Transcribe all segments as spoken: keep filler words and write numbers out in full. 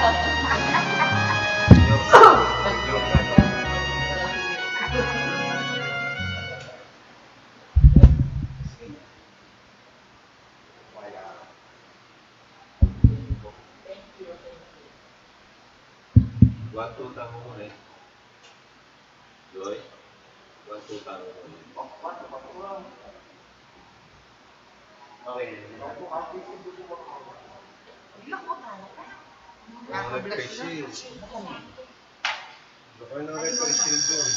One, two, tamu muna, eh. Joy, one, two, tamu muna, eh. Okay. Mga face shield. Baka na kay face shield dun.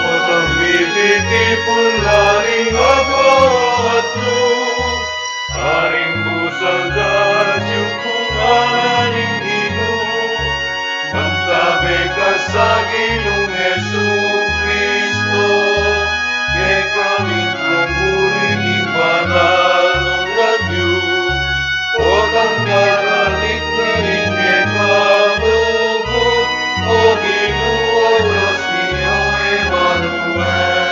Potang mititipun la ring aduang atlu, karing busal da at yukungan ning Ginu, mantabe ka sa Ginung Jesu-Cristo, kekami king puri ning banal a lagyu, potang maralit na ring kekang lugud, O Ginu, O Dios mi, O Emmanuel.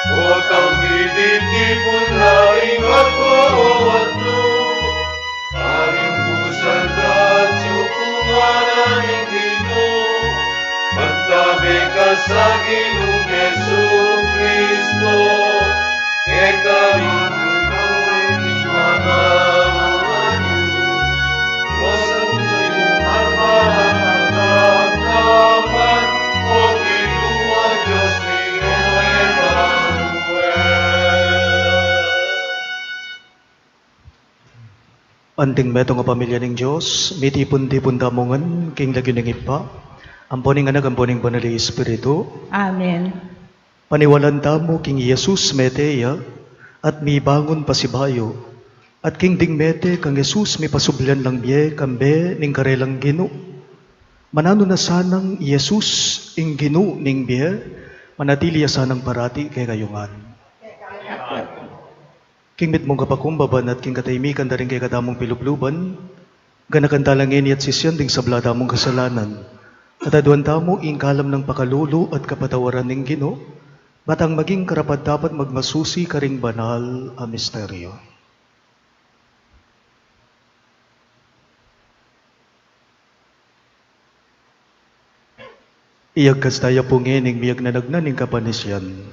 Potang mititipun la ring aduang atlu, karing busal da at yukungan ning Ginu, mantabe ka sa Ginung Jesu-Cristo, kekami king puri ning banal a lagyu, potang mititipun la ring aduang atlu, karing busal da at yukungan ning Ginu, mantabe ka sa Ginung Jesu-Cristo, kekami king puri ning banal a lagyu, O Ginu, O Dios mi, O Emmanuel. Anting metung a pamilya ning Dios, mitipun-tipun tamu ngan king lagyu ning Ibpa, ampo ning Anak, ampo ning Banal a Espiritu. Amen. Paniwalan tamu king Jesus mete ya at mibangun pasibayu, at king ding mete kang Jesus mipasublian lang bie kambe ning karelang Ginu. Mananu na sanang i Jesus ing Ginu ning bie, manatili ya sanang parati kekayu ngan. King mitmung kapakumbaban at king katahimikan da ring kekatamung pilubluban, ganakan tala ngeni at sisian ding sabla tamung kasalanan, at aduan tamu ing kalam nang pakalulu at kapatawaran ning Ginu, ba tang maging karapat-dapat magmasusi karing banal a misteryo. Iyagkas taya pu ngening miyagnanagnan ning kapanisian.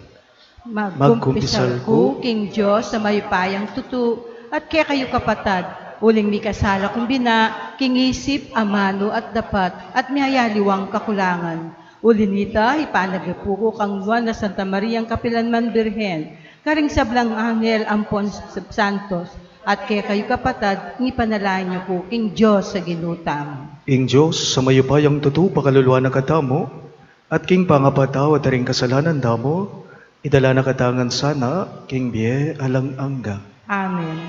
Magkumpisal ku king Dios a mayupayang tutu, at kekayu kapatad, uling mikasala kung bina king isip, amanu at dapat, at miyayaliwang kakulangan. Uli nita, ipanagapu ku kang Nuan a Santa Mariang kapilanman Birhen, karing sablang anghel ampon santos, at kekayu kapatad, ipanalangin yu ku king Dios a Ginu tamu. Ing Dios a mayupayang tutu pakaluluan na katamu, at king pangapatawad da ring kasalanan tamu, idala na katamu ngan sana king bie alang angga. Amen.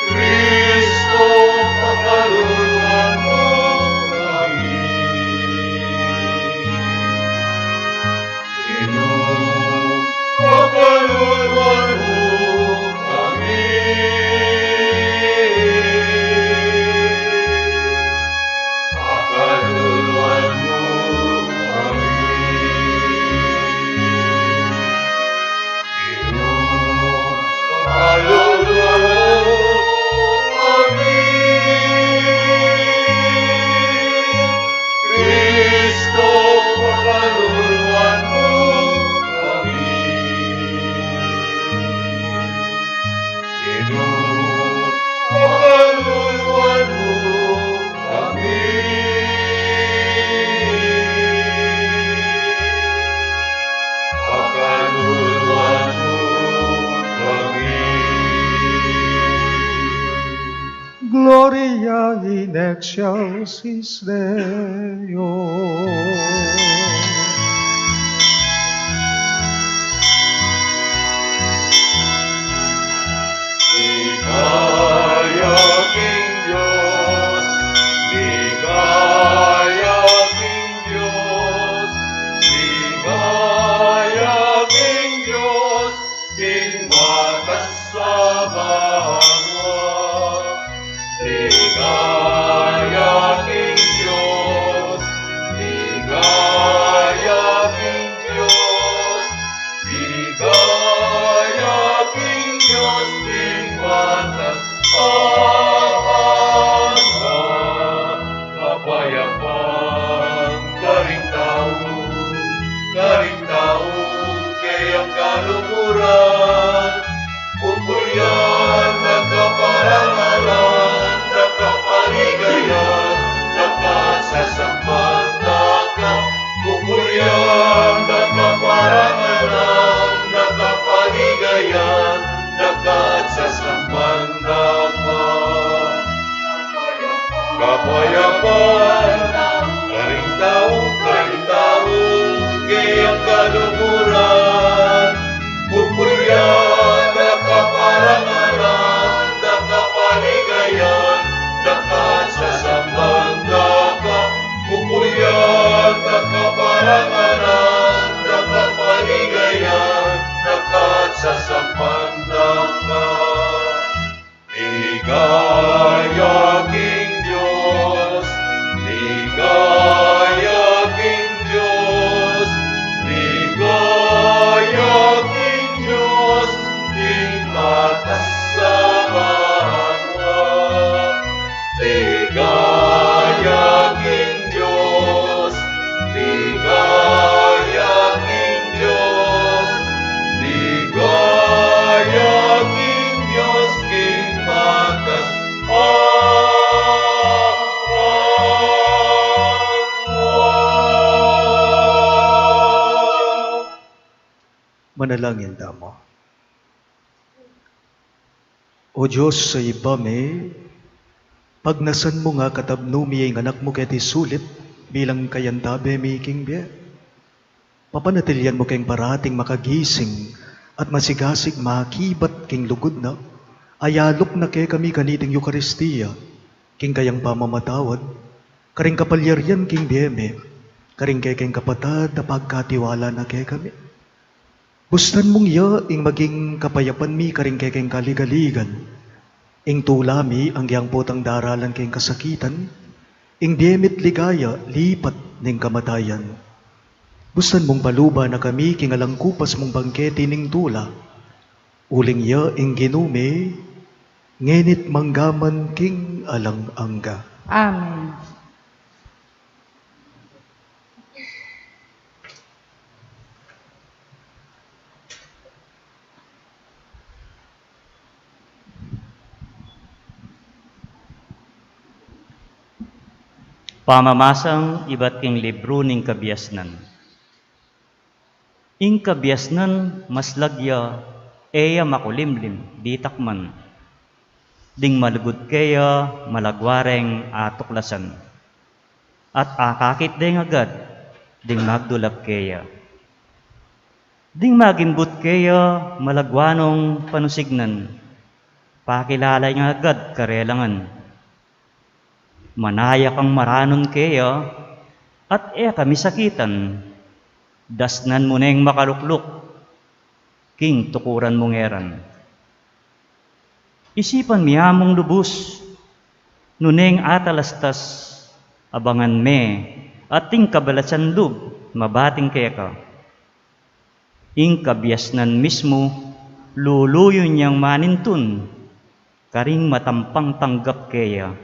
Kristo, pakaluluan mu kami. Ginu, pakaluluan mu kami. Pakaluluan mu kami. Ginu, pakaluluan mu kami. Kristo, pakaluluan mu kami. Ginu, pakaluluan mu kami. Pakaluluan mu kami. Gloria in excelsis Deo. Manalangin tamu. O Dios a Ibpa mi, pagnasan mu nga katabnu mi ing Anak mu keti sulip bilang kayantabe mi king bie. Papanatilian mu keng parating makagising at masigasig makibat king lugud na, ayaluk na kekami kaniting Eukaristia, king kayang pamamatawad, karing kapalyarian king bie mi, karing kekeng kapatad a pagkatiwala na kekami. Bustan mung iya ing maging kapayapan mi karing kekeng kaligaligan. Ing tula mi, anggyang potang daralan keng kasakitan, ing bie mi't ligaya lipat ning kamatayan. Bustan mung paluban na kami king alang kupas mung bangketi ning tula. Uling iya ing Ginu mi, ngeni't manggaman king alang angga. Amen. Pamamasang ibat king libru ning Kabiasnan. Ing kabiasnan maslag ya, e ya makulimlim, ditak man. Ding malugud keya, malagwa reng atuklasan. At akakit deng agad, ding magdulap keya. Ding magimbut keya, malagwa nong panusignan. Pakilala ya agad karela ngan. Manaya kang maranun keya, at e ka misakitan, dasnan mu neng makalukluk, king tukuran mung eran. Isipan mi amung lubus, nune ing atalastas, abangan me, at ing kabalasan lub, mabating keka. Ing kabiasnan mismu, luluyun yang manintun, karing matampang tanggap keya.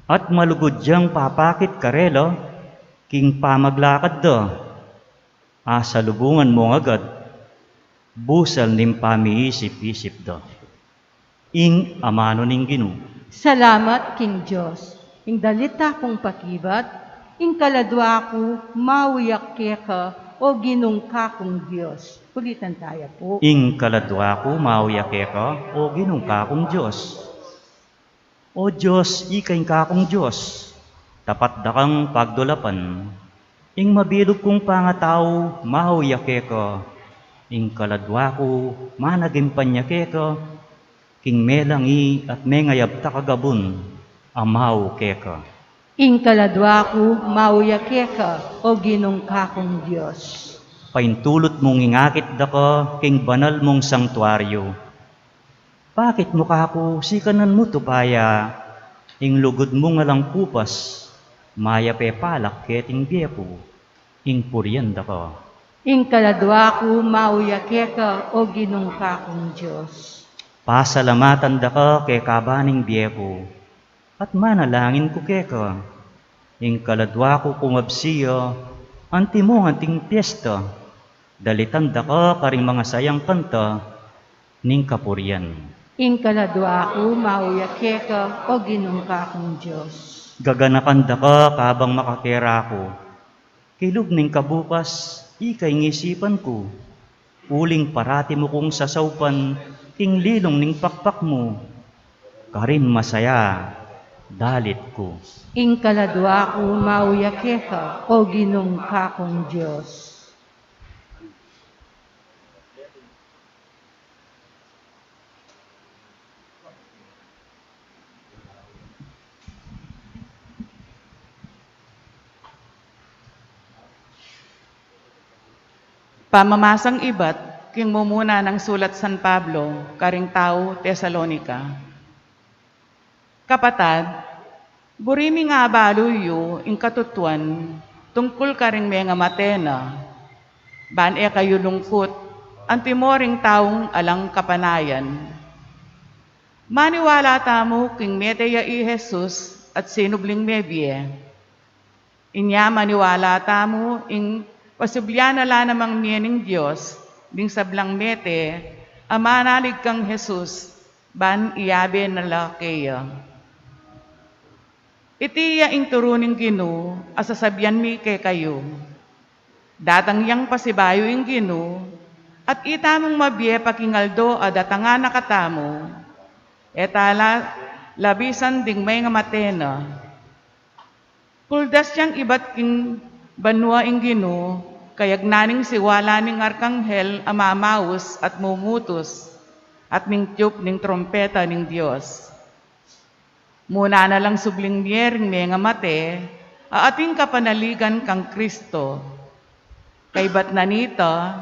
At malugud yang papakit karela, king pamaglakad da, asalubungan mung agad, busal ning pamiisip-isip da. Ing amanu ning Ginu. Salamat king Dios. Ing dalit kung pakibat, ing kaladwa ku, mauya keka, o Ginung kakung Dios. Ulitan taya pu. Ing kaladwa ku, mauya keka, o Ginung kakung Dios. O Dios, ika ing kakung Dios, tapat da kang pagdulapan. Ing mabilug kung pangatau, mauya keka. Ing kaladwa ku, managimpan ya keka. King melangi at mengayabta kagabun, a mau keka. Ing kaladwa ku, mauya keka, o Ginung kakung Dios. Paintulut mung ingakit da ka, king banal mung sangtuaryu. Pakit mu kaku, sikanan mu tupa ya, ing lugud mung alang kupas, mayap e palak keting bie ku, ing purian da ka. Ing kaladwa ku, mauya keka, o Ginung kakung Dios. Pasalamatan da ka keka ban ning bie ku. At manalangin ku keka, ing kaladwa ku kumabsi ya, antimo anting piesta, dalitan da ka karing mangasayang kanta ning kapurian. Ing kaladwa ku, mauya keka, o Ginung kakung Dios. Gaganakan da ka kabang makakera ku. Kilub ning kabukas, ika ing isipan ku. Uling parati mu kung sasaupan, king lilung ning pakpak mu. Karin masaya, dalit ku. Ing kaladwa ku, mauya keka, o Ginung kakung Dios. Pamamasang ibat king mumuna nang sulat San Pablo karing tau Tesalonica. Kapatad, buri ming abalu yu ing katutuan tungkul karing mengamate na, ban e kayu lungkut, antimo ring taung alang kapanayan. Maniwala tamu king mete ya i Jesus at sinubling mebie. Inya maniwala tamu ing pasiblian na la namang mie ning Dios, ding sablang mete, a manalig kang Jesus, ban iyabe na la keya. Iti ya ing turu ning Ginu, a sasabian mi kekayu. Datang yang pasibayu ing Ginu, At itamung mabie pa king aldo a datangan na katamu, e ta la labisan ding mengamate na. Kuldas yang ibat king banua ing Ginu, kayagnan ning siwala ning arkanghel a mamaus at mumutus, at ning tiyup ning trumpeta ning Dios. Muna na lang subling mie ring mengamate, a ating kapanaligan kang Kristo. Kaybat na nita,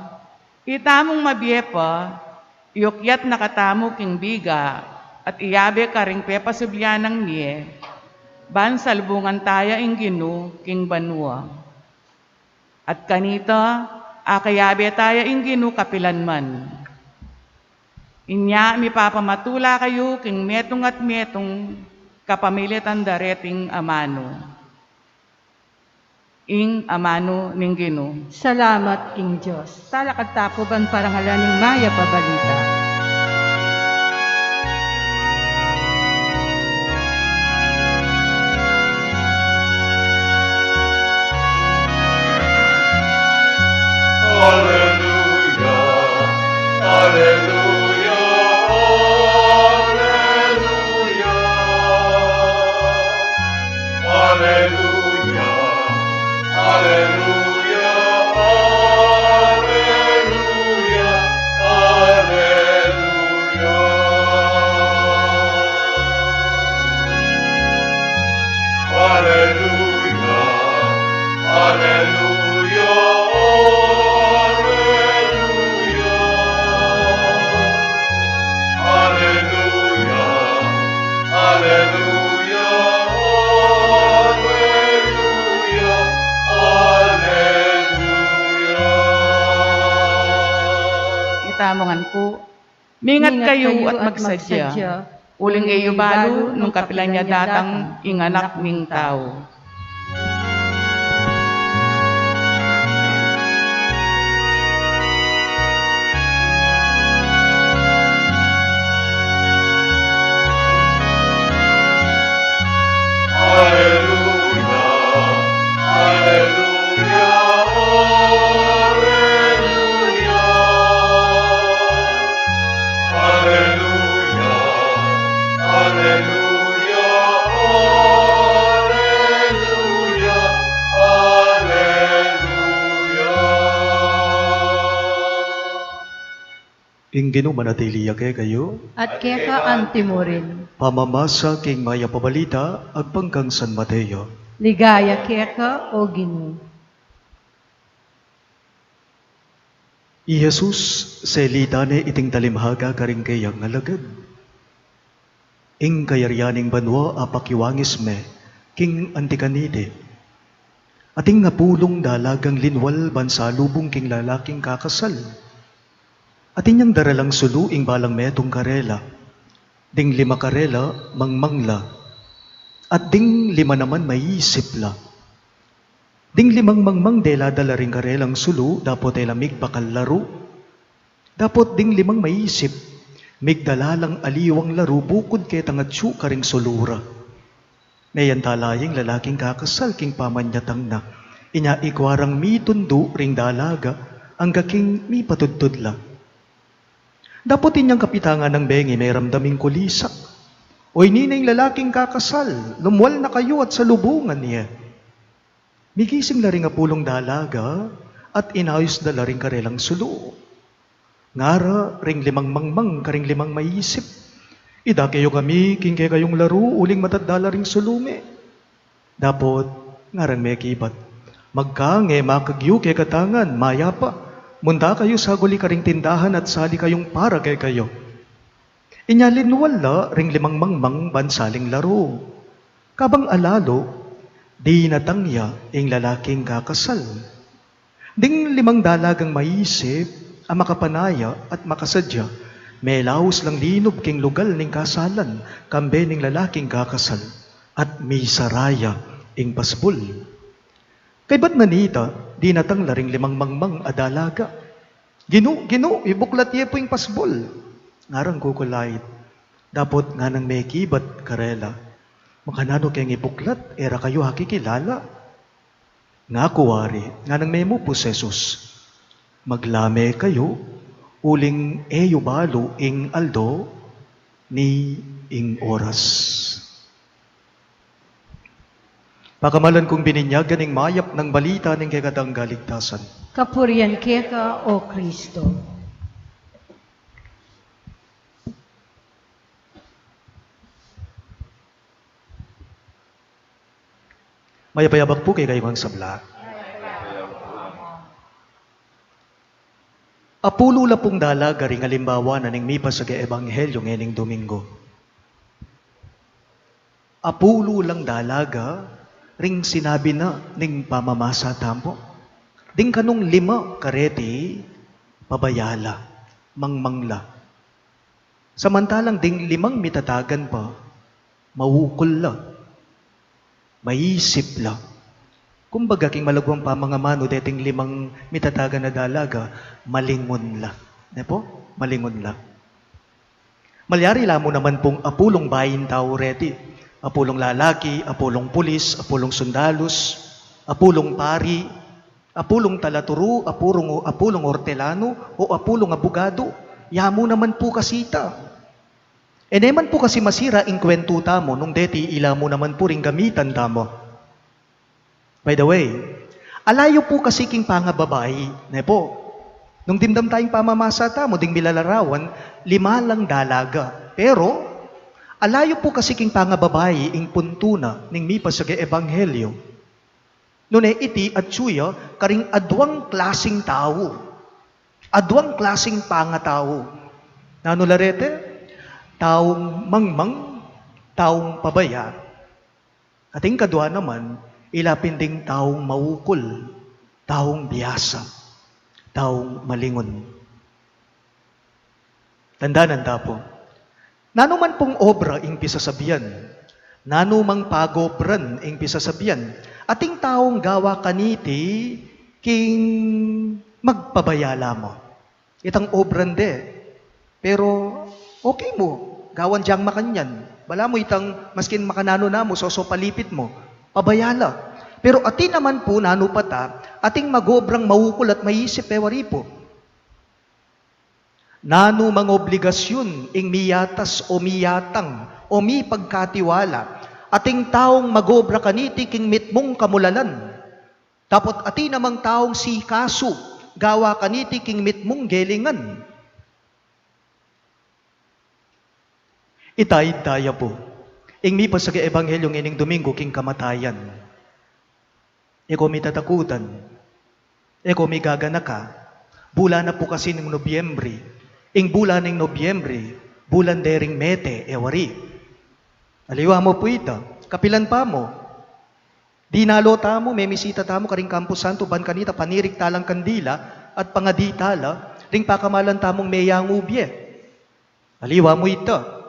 itamung mabie pa, iukyat na katamu king biga, at iyabe karing pepasublian nang mie, ban salubungan taya ing Ginu king banua. At kanita, akayabe taya ing Ginu kapilan man. Inya mipapamatula kayu king metung at metung kapamilatan da reting amanu. Ing amanu ning Ginu. Salamat king Dios. Talakad ta pu ban parangalan ing mayap a balita. Aleluya, aleluya, aleluya. Aleluya, aleluya, aleluya, aleluya. Aleluya, aleluya, aleluya. Aleluya, aleluya, aleluya, aleluya. Itamu ngan pu, mingat kayu at magsadya. Uling e yu balu nung kapilan ya datang ing Anak ning Tau. Aleluya, aleluya, aleluya. Aleluya, aleluya, aleluya, aleluya. Ing Ginu manatili ya kekayu. At keka anti mu rin. Pamamasa king mayap a balita agpang kang San Mateo. Ligaya keka, O Ginu. I Jesus, selita ne iting talimhaga karing kayang alagad. Ing kayarian ning banua apakiwangis me king anti kaniti. Ating apulung dalagang linwal ban salubung king lalaking kakasal. Atin yang daralang sulu ing balang metung karela. Ding lima karela, mangmang la. At ding lima naman maisip la. Ding limang mangmang dela dala ring karelang sulu, dapot e la migbakal laru. Dapot ding limang maisip, migdala lang aliwang laru bukud ketang atyu karing sulu ra. Meyanta la ya ing lalaking kakasal king pamanyatang na. Inya ikua rang mitundu ring dalaga, angga king mipatudtud la. Dapot inyang kapitangan nang bengi meramdam ing kulisak. Oyni na ing lalaking kakasal, lumwal na kayu at salubungan ye. Migising la ring apulung dalaga, at inayus da la ring karelang sulu. Ngara ring limang mangmang karing limang maisip, ida keyu kami king kekayung laru uling matad da la ring sulu mi. Dapot ngarang mekibat, magkang e makagyu kekatangan, mayapa, munta kayu saguli karing tindahan at sali kayung para kekayu. Inya linwal la ring limang mangmang ban saling laru. Kabang alalu, dinatang ya ing lalaking kakasal. Ding limang dalagang maisip, a makapanaya at makasadya, melaus lang linub king lugal ning kasalan, kambe ning lalaking kakasal, at misara ya ing pasbul. Kaybat na nita, dinatang la ring limang mangmang a dalaga. Ginu, Ginu, ibuklat ye pu ing pasbul. Ngarang kukulait. Dapot nganang mekibat karela, makananu keng ibuklat, e ra kayu akikilala. Ngaku wari, nganang memupus Jesus, maglame kayu, Uling e yu balu ing aldo ni ing oras. Pakamalan kung bininyagan ing mayap nang balita ning kekatang kaligtasan. Kapurian keka, O Kristo. Mayap a abak pu kekayu ngan sabla. Apulu la pung dalaga ring alimbawa na ning mipasage ebanghelyo ngening Domingo. Apulu lang dalaga ring sinabi na ning pamamasa tamu. Ding kanung lima kareti, pabaya la, mangmang la. Samantalang ding limang mitatagan pa, maukul la, maisip la. Kumbaga, king malagwang pamangamanu, deting limang mitatagan a dalaga, malingun la. Ne pu? Malingun la. Malyari la mu naman pung apulung baying tau reti, apulung lalaki, apulung pulis, apulung sundalus, apulung pari, apulung talaturu, apulung, apulung ortelanu, o apulung abugadu. Ya mu naman pu kasi ita. E ne man pu kasi masira ing kwentu tamu nung deti ila mu naman pu ring gamitan tamu. By the way, ala yu pu kasi king pangababai, ne pu? Nung dimdam tayung pamamasa tamu ding milalarawan, lima lang dalaga. Pero ala yu pu kasi king pangababai ing puntu na ning mipasage ebanghelyo. Nune iti atyu ya karing aduang klasing tau. Aduang klasing pangatau. Nanu la reti? Taung mangmang, taung pabaya. At ing kadua naman, ila pin ding taung maukul, taung biasa, taung malingun. Tandanan ta pu. Nanu man pung obra ing pisasabian, nanu mang pagobran ing pisasabian, ating taung gawa kaniti king magpabaya la mu. Itang obran de. Pero okay mu, gawan dyang makanyan. Bala mu itang maskin makananu na mu, soso palipit mu. Pabaya la. Pero atin naman pu nanu pa ta, ating magobrang maukul at maisip e wari pu. Nanu mang obligasyun ing miyatas o miyatang o mipagkatiwala, ating taung magobra kaniti king mitmung kamulalan. Dapot atin namang taung sikasu, gawa kaniti king mitmung gelingan. Itaid taya pu ing mipasage ebanghelyo ngening Domingo king kamatayan. E ko mitatakutan. E ko migaganaka. Bula na pu kasi ning Nobyembre. Ing bula ning Nobyembre, bulan de ring mete, e wari. Aliwa mu pu ita, kapilan pa mu. Dinalo tamu, memisita tamu karing kampusanto, ban kanita panirik talang kandila at pangadi tala ring pakamalan tamung meyangu bie. Aliwa mu ita.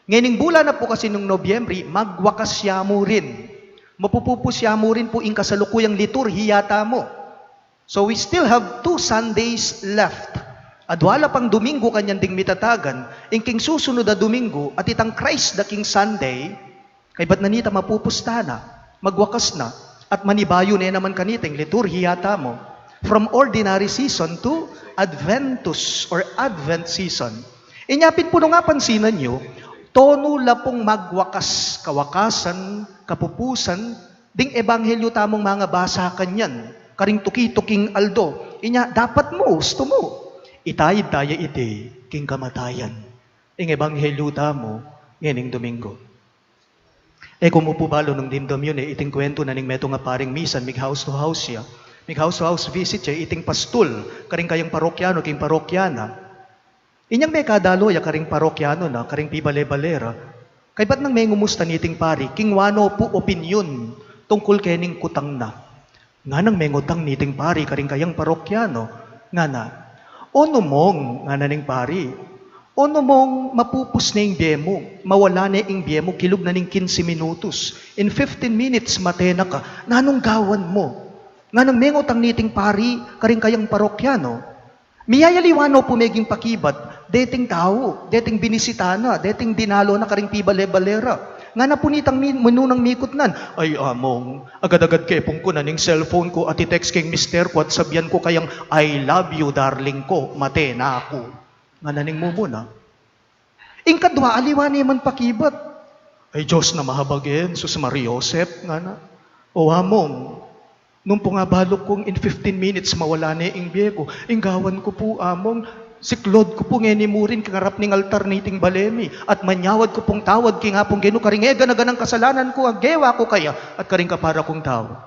Ngening bula na pu kasi nung Nobyembre, magwakas ya mu rin. Mapupupus ya mu rin pu ing kasalukuyang liturhiya tamu. So we still have two Sundays left. Adwa la pang Domingo kanyan ding mitatagan, ing king susunud a Domingo, at itang Christ the King Sunday, kaybat na nita mapupus ta na, magwakas na, at manibayu ne naman kanita ing liturhiya tamu, from ordinary season to Adventus or Advent season. Inya pin pu nung apansinan yu, tonu la pung magwakas, kawakasan, kapupusan, ding ebanghelyo tamung mangabasa kanyan, karing tuki-tuking aldo. Inya, dapat mu, ustu mu, itaid taya iti king kamatayan. Ing ebanghelyo tamu ngening Domingo. E ko mu pu balu nung dimdam yu ne iting kwentu na ning metung a paring misan, mig-house to house ya. Mig-house to house visit ya iting pastul karing kayang parokyano king parokya na. Inyang mekadalo ya karing parokyano na, karing pibale-bale ra, kaybat nang mengumusta niting pari king wanu pu opinyon tungkul kening kutang na. Nganang mengutang niting pari karing kayang parokyano, ngana, "Onu mong," ngana ning pari, "onu mong mapupus ne ing bie mu, mawala ne ing bie mu kilub na ning kinse minutos, in fifteen minutes mate na ka, nanung gawan mu?" Nganang mengutang niting pari karing kayang parokyano. Miyayaliwa no pu meging pakibat, deting tau, deting binisita na, deting dinalo na karing pibale-bale ra. Ngana pu nitang mi-, minunang mikutnan, "Ay, Among, agad-agad ke pung kunan ing cellphone ku at i-text king mister ku at sabian ku kayang, 'I love you, darling ko, mate na ku.'" Ngana ning mumuna. Ing kadwa, aliwa ne man pakibat. "Ay, Dios na mahabagin, sus Maria Josep," ngana. "O, Among, nung pu nga baluk kung in fifteen minutes mawala ne ing bie ku, ing gawan ku pu, Among, siklod ku pu ngeni mu rin king arap ning altar niting bale mi, at manyawad ku pung tawad king Apung Ginu karing e gana-ganang kasalanan ku a gewa ku kaya at karing kapara kung tau."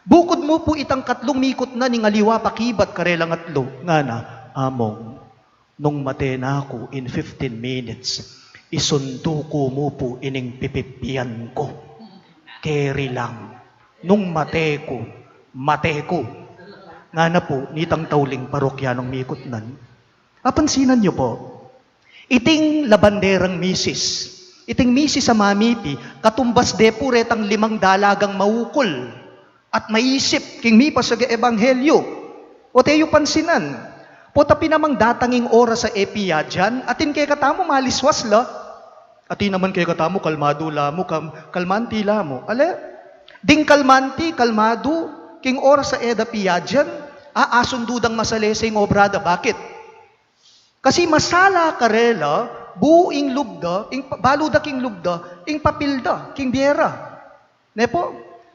Bukud mu pu itang katlung mikutnan ing aliwa pakibat karelang atlu, ngana, "Among, nung mate na ku in fifteen minutes, isuntu ku mu pu ining pipipian ku. Keri lang, nung mate ku, mate ku." Ngana pu nitang tauling parokyanung mikutnan. Apansinan yu pu, iting labanderang misis, iting misis a mamipi, katumbas de pu retang limang dalagang maukul at maisip king mipasaga ebanghelyo. O, te yu pansinan, pota pin namang datang ing oras a e piadyan, atin kekatamu maliswas la. Atin naman kekatamu kalmadu la mu, kam-, kalmanti la mu. Ale, ding kalmanti, kalmadu, king oras a e da piadyan, a, asundu dang masalese ing obra da. Bakit? Kasi masala karela, bu ing lub da, ing pa-, balu da king lub da, ing papil da king bie ra. Ne pu?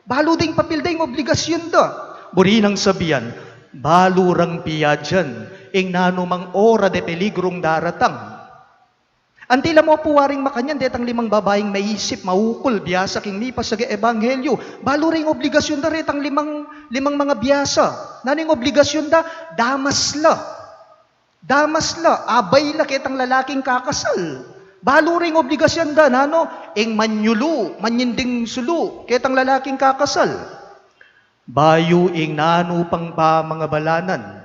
Balu da ing papil da, ing obligasyun da. Buri nang sabian, balu rang piadyan ing nanumang ora de peligrung daratang. Anti la mu pu waring makanyan detang limang babaing maisip, maukul, biasa king mipasaga ebanghelyo. Balu ra ing obligasyun da retang limang, limang manga biasa. Nanu ing obligasyun da? Damas la. Damas la, abay la ketang lalaking kakasal. Balu ra ing obligasyun da, nanu? Ing manyulu, manyinding sulu ketang lalaking kakasal. Bayu ing nanu pang pamangabalanan,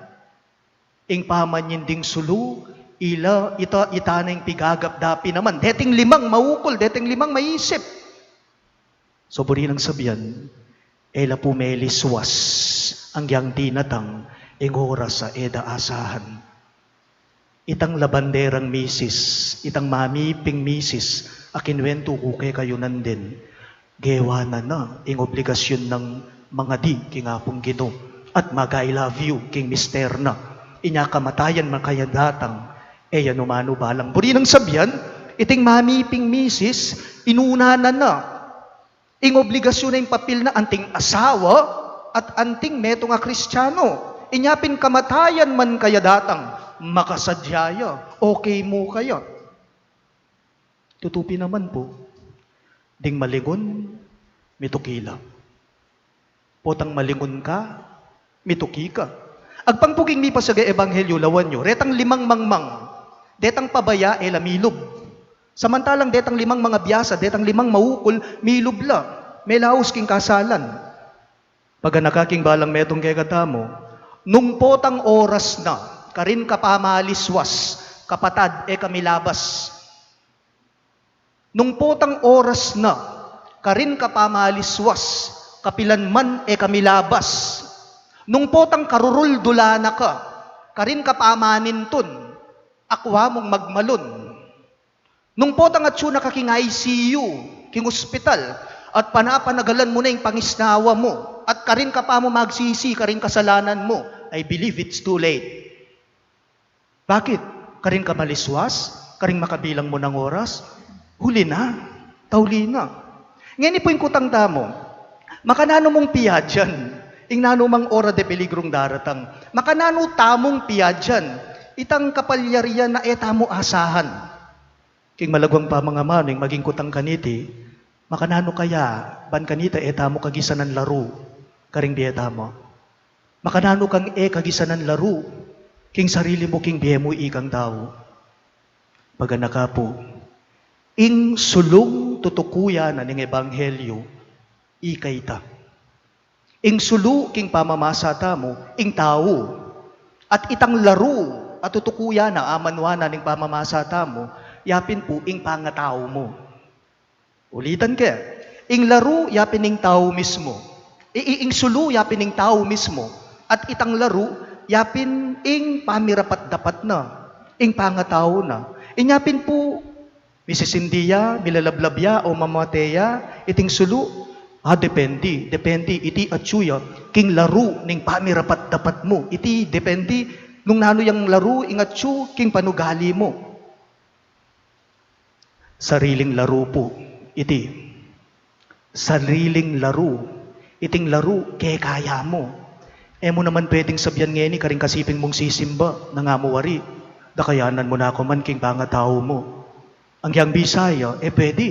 ing pamanyinding sulu, ila, ita, ita na ing pigagap da pin naman deting limang maukul, deting limang maisip. So, buri nang sabian, e la pu meliswas anggyang dinatang ing oras a e da asahan. Itang labanderang misis, itang mamiping misis a kinuwentu ku kekayu nandin, gewa na na ing obligasyun nang mangadi king Apung Ginu at mag-I love you king mister na. Inya kamatayan man kaya datang, e ya nu manu balang. Buri nang sabian, iting mamiping misis, inuna na na ing obligasyun na, ing papil na anting asawa at anting metung a Kristiano. Inya pin kamatayan man kaya datang, makasadya ya, okay mu kaya? Tutu pin naman pu, ding malingun, mituki la. Potang malingun ka, mituki ka. Agpang pu king mipasaga ebanghelyo, lawan yu, retang limang mangmang, detang pabaya e la milub. Samantalang detang limang manga biasa, detang limang maukul, milub la, melaus king kasalan. Paganaka king balang metung kekatamu, nung potang oras na, karin ka pa maliswas, kapatad, e ka milabas. Nung potang oras na, karin ka pa maliswas, kapilan man e ka milabas. Nung potang karuruldulan na ka, karin ka pa manintun, akwa mung magmalun. Nung potang atsu na ka king I C U, king ospital, at panapanagalan mu na ing pangisnawa mu, at karin ka pa mu magsisi karing kasalanan mu, I believe it's too late. Bakit? Karin ka maliswas? Karing makabilang mu nang oras? Huli na. Tauli na. Ngeni pu ing kutang tamu, makananu mung piadyan ing nanumang ora de peligrung daratang? Makananu tamung piadyan itang kapalyarian a e tamu asahan? King malagwang pamangamanu, ing maging kutang kaniti, makananu kaya ban kanita e tamu kagisanan laru karing bie tamu? Makananu kang e kagisanan laru king sarili mu, king bie mu, ikang tau? Paganaka pu, ing sulung tutukuyan na ning ebanghelyo, ika ita. Ing sulu king pamamasa tamu, ing tau. At itang laru a tutukuyan na, amanuan na ning pamamasa tamu, yapin pu ing pangatau mu. Ulitan ke, ing laru yapin ing tau mismu. I, i, ing sulu yapin ing tau mismu. At itang laru yapin ing pamirapat-dapat na, ing pangatau na. Inya pin pu, Misisindi ya, milalablab ya, o mamate ya, iting sulu, ah, depende, depende, iti atsu ya, king laru ning pamirapat-dapat mu, iti depende, nung nanu yang laru, ing atsu, king panugali mu. Sariling laru pu, iti. Sariling laru. Iting laru, kekaya mu. E mu naman pwedeng sabian ngeni karing kasiping mung sisimba, nanu mu wari, dakayanan mu na ku man king pangatau mu. Agyang bisa ya, e pwede.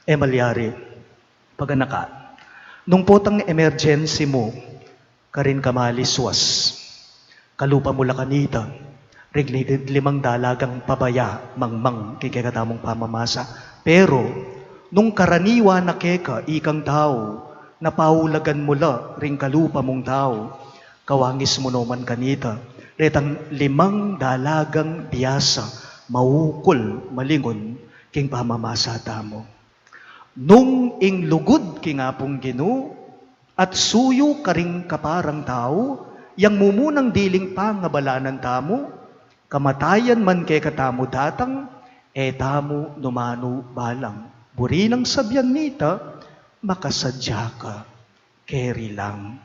E malyari. Paganaka. Nung potang emergency mu, karin ka maliswas. Kalupa mu la kanita, ring li-, limang dalagang pabaya, mangmang, king kekatamung pamamasa. Pero, nung karaniwa na keka, ikang tau, napaulagan mu la, ring kalupa mung tau, kawangis mu no man kanita, retang limang dalagang biasa, maukul, malingun, king pamamasa tamu. Nung ing lugud king Apung Ginu, at suyu karing kaparang tau, yang mumunang diling pangabalanan tamu, kamatayan man kekatamu datang, e tamu numanu balang. Buri nang sabian nita, makasadya ka, keri lang.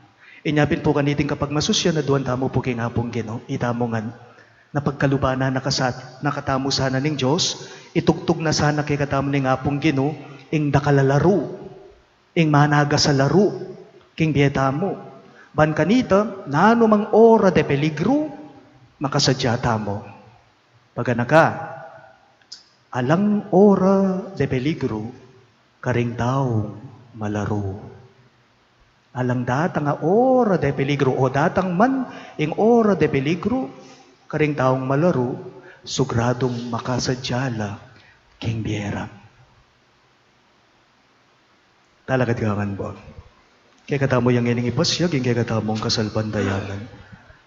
Inya pin pu kaniting kapagmasusyan, aduan tamu pu king Apung Ginu, itamu ngan. Napagkaluban na kasa-, na katamu sana ning Dios, itugtug na sana kekatamu ning Apung Ginu, ing dakal a laru, ing managas a laru, king bie tamu. Ban kanita, nanu mang ora de peligru, makasadya tamu. Paganaka, alang ora de peligru, karing taung malaru. Alang datang a ora de peligru, o datang man ing ora de peligru, karing taung malaru, sugradung makasadya la, king bie ra. Talakad ka ngan, Bong. Kekatamu yang ining ipasyag, ing kekatamung kasalpantayanan.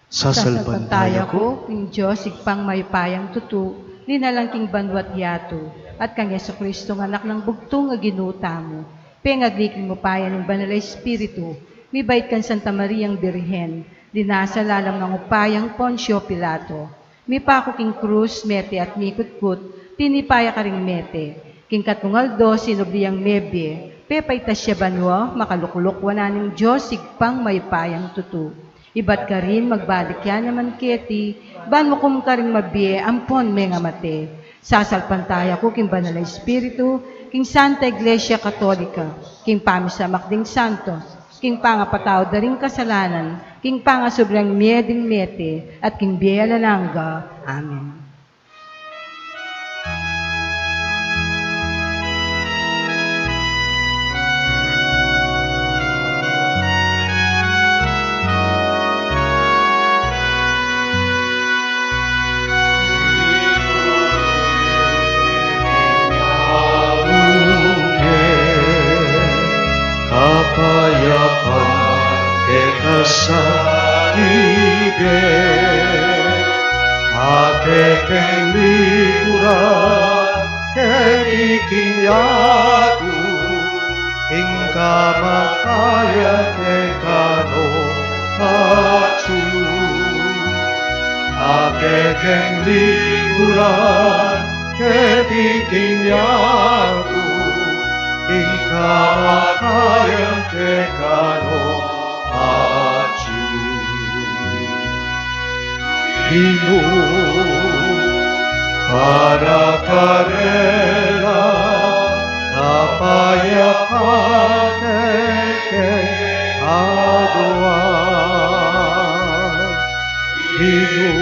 Sasalpantaya ku, ing Dios, Ibpang mayupayang tutu, linalang king banua't yatu, at kang Jesucristo, ing Anak nang bugtung a Ginu tamu, pengagli king upaya ning Banal a Espiritu, mibait kang Santa Mariang Birhen, linasa lalam ning upayang Poncio Pilato, mipaku king krus, mete at mikutkut, tinipa ya karing mete. King katlung aldo, sinubli yang mebie, pepaitas ya banua, makalukluk wanan ning Dios, Ibpang mayupayang tutu. Ibat karin, magbalik ya naman keti, ban mukum karing mabie ampon mengamate. Sasalpantaya ku king Banal a Espiritu, king Santa Iglesia Katolika, king pamisamak ding santos, king pangapatawad da ring kasalanan, king pangasubli ning mie ding mete, at king bie alang angga. Amen. Kapayapan keka sa ibie, a kekeng liguran keti king yatu, ing kamatayan keka no atyu. A kekeng liguran keti king yatu, ing kamatayan keka no atyu. Ginu, para karela, kapayapan kekeng aduan. Ginu,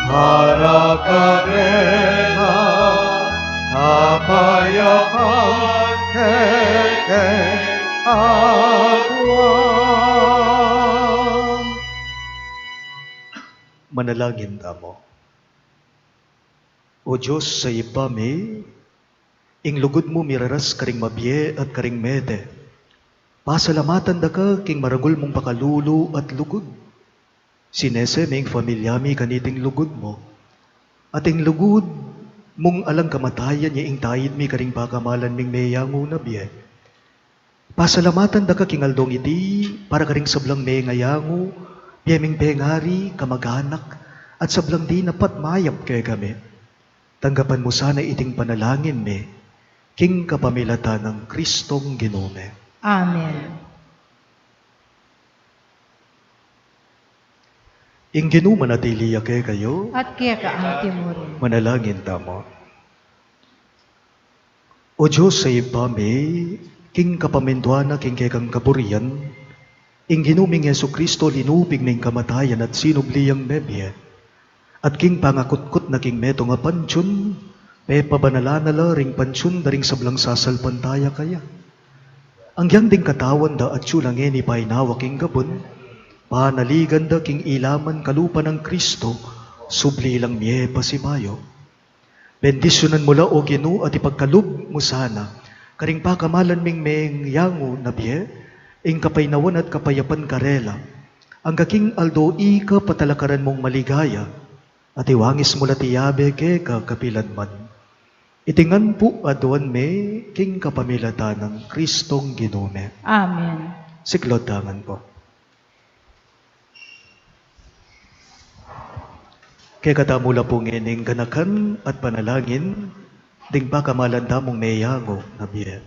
para karela, kapayapan kekeng aduan. Manalangin tamu. O Dios a Ibpa mi, ing lugud mu miraras karing mabie at karing mete. Pasalamatan da ka king maragul mung pakalulu at lugud. Sinese mi ing familia mi kaniting lugud mu. At ing lugud mung alang kamatayan ya ing taid mi karing pakamalan ming meyangu na bie. Pasalamatan da ka king aldong iti, para karing sablang mengayangu, bie ming pengari, kamaganak, at sablang dinapat mayap kekami. Tanggapan mu sana iting panalangin mi, king kapamilatan nang Kristong Ginu mi. Amen. Ing Ginu manatili ya kekayu. At keka antimurin. Manalangin tamu. O Dios a Ibpa mi, king kapamintuan na king kekang kaburian, ing Ginu ming Jesu Kristo linupig na ing kamatayan at sinubli yang mebie. At king pangakutkut na king metung a pantiun, pepabanalan na la ring pantiun da ring sablang sasalpantaya kaya. Anggyang ding katawan da atyu la ngeni painawa king gabun, panaligan da king ilaman kalupa nang Kristo, subli lang mie pasibayu. Bendisyunan mu la, O Ginu, at ipagkalub mu sana karing pakamalan ming meyangu na bie ing kapainawan at kapayapan karela, angga king aldo ika patalakaran mung maligaya, at iwangis mu la iti yabe keka kapilan man. Iti ngan pu aduan mi king kapamilatan nang Kristong Ginu mi. Amen. Siklaud tamu ngan pu. Kekatamu la pu ngening ganakan at panalangin ding pakamalan tamung meyangu na bie.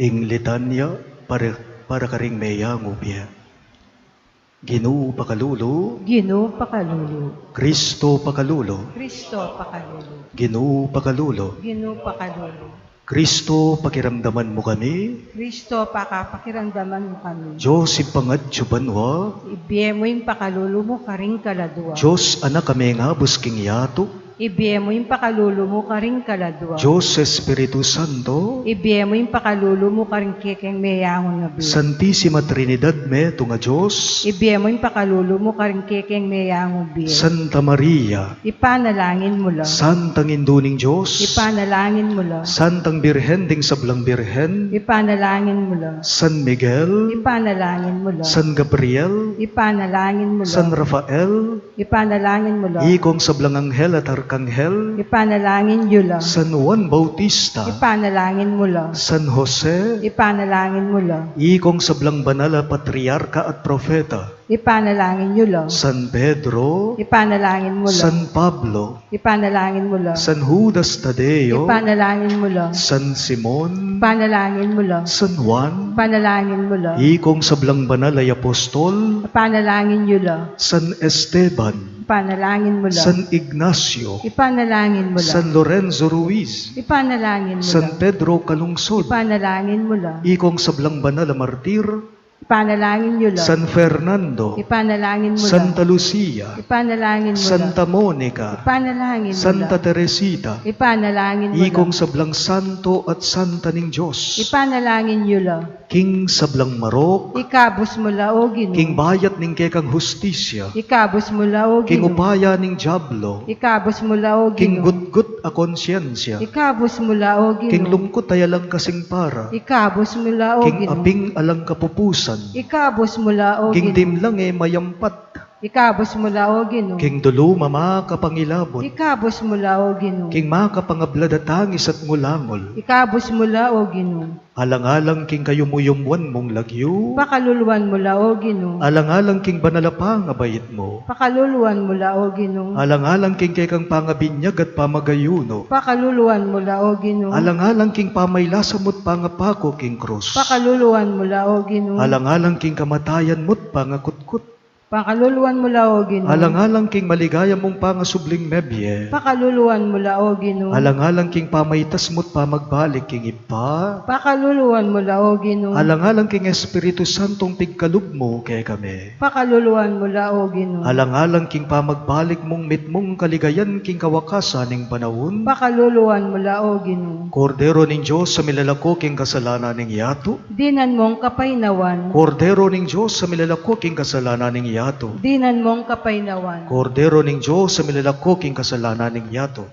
Ing litanya para, para karing meyangu bie. Ginu pakalulu. Ginu pakalulu. Kristo pakalulu. Kristo pakalulu. Ginu pakalulu. Ginu pakalulu. Kristo, pakiramdaman mu kami. Kristo, pakapakiramdaman mu kami. Dios, Ibpang atsu banua. Ibie mu ing pakalulu mu karing kaladua. Dios, Anak a mengabus king yatu. Ibie mu ing pakalulu mu karing kaladua. Dios Espiritu Santo. Ibie mu ing pakalulu mu karing kekeng meyangu na bie. Santisima Trinidad, metung a Dios. Ibie mu ing pakalulu mu karing kekeng meyangu bie. Santa Maria. Ipanalangin mu la. Santang Indu ning Dios. Ipanalangin mu la. Santang Birhen ding sablang birhen. Ipanalangin mu la. San Miguel. Ipanalangin mu la. San Gabriel. Ipanalangin mu la. San Rafael. Ipanalangin mu la. Ikong sablang anghel at arkanghel. Ipanalangin yu la. San Juan Bautista. Ipanalangin mu la. San Jose. Ipanalangin mu la. Ikong sablang banal a patriarka at propeta. Ipanalangin yu la. San Pedro. Ipanalangin mu la. San Pablo. Ipanalangin mu la. San Judas Tadeo. Ipanalangin mu la. San Simon. Ipanalangin mu la. San Juan. Ipanalangin mu la. Ikong sablang banal a apostol. Ipanalangin yu la. San Esteban. Ipanalangin mu la. San Ignacio. Ipanalangin mu la. San Lorenzo Ruiz. Ipanalangin mu la. San Pedro Calungsod. Ipanalangin mu la. Ikong sablang banal a martir. Ipanalangin yu la. San Fernando. Ipanalangin mu la. Santa Lucia. Ipanalangin mu la. Santa Monica. Ipanalangin mu la. Santa Teresita. Ipanalangin mu la. Ikong sablang santo at santa ning Dios. Ipanalangin yu la. King sablang marok. Ikabus mu la, O Ginu. King bayat ning kekang hustisya. Ikabus mu la, O Ginu. King upaya ning diablo. Ikabus mu la, O Ginu. King gutgut a konsyensya. Ikabus mu la, O Ginu. King lungkut a alang kasing para. Ikabus mu la, O Ginu. King aping alang kapupusan. Ikabus mu la, O Ginu. King dimlang e mayampat. Ikabus mu la, O Ginu. King dulum a makapangilabut. Ikabus mu la, O Ginu. King makapangablad a tangis at ngulangul. Ikabus mu la, O Ginu. Alang-alang king kayumuyumuan mung lagyu. Pakaluluan mu la, O Ginu. Alang-alang king banal a pangabait mu. Pakaluluan mu la, O Ginu. Alang-alang king kekang pangabinyag at pamagayunu. Pakaluluan mu la, O Ginu. Alang-alang king pamailasa mu't pangapaku king krus. Pakaluluan mu la, O Ginu. Alang-alang king kamatayan mu't pangakutkut. Pakaluluan mu la, O Ginu. Alang-alang king maligaya mung pangasubling mebie. Pakaluluan mu la, O Ginu. Alang-alang king pamaitas mu't pamagbalik king Ibpa. Pakaluluan mu la, O Ginu. Alang-alang king Espiritu Santong pigkalub mu kekami. Pakaluluan mu la, O Ginu. Alang-alang king pamagbalik mung mitmung kaligayan king kawakasan ning panaun. Pakaluluan mu la, O Ginu. Kordero ning Dios a milalako king kasalanan ning yatu. Dinan mong kapaynawan. Kordero ning Dios a milalako king kasalanan ning yatu. Dinan mong kapaynawan. Kordero ning Dios a milalako king kasalanan ning yatu.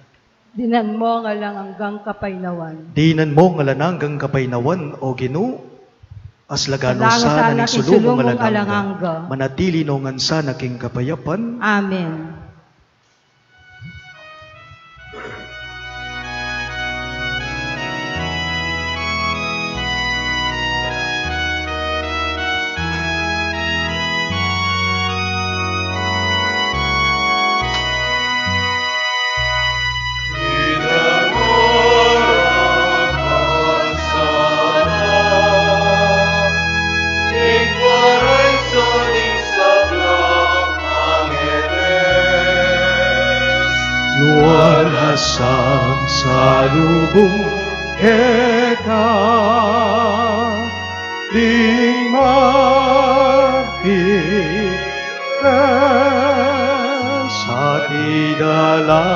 Dinan mong alang anggang kapaynawan. Dinan mong alang anggang kapaynawan, O Ginu. Aslagan no sana king sulu mung alang angga. Manatili no ngan sana king kapayapan. Amen. Lualas ang salubung keka ding martires, at idala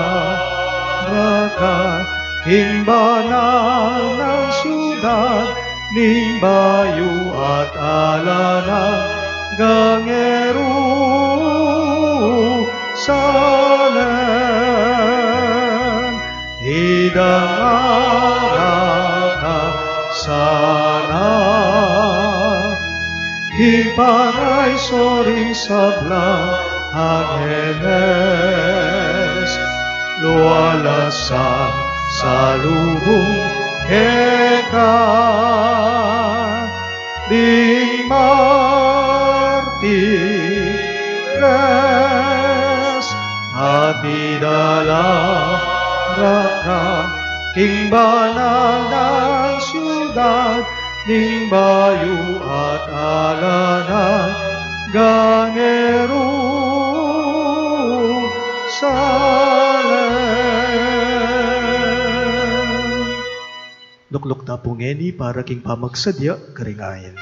ra ka king banal nang siudad ning bayu at alang anggang Jerusalem. Idala ra ka sana king paraiso ring sablang angeles. Lualas ang salubung keka ding martires, at idala ra ka king banal nang siudad ning bayu at alang anggang Jerusalem. Lukluk ta pu ngeni para king pamagsadya karing ain.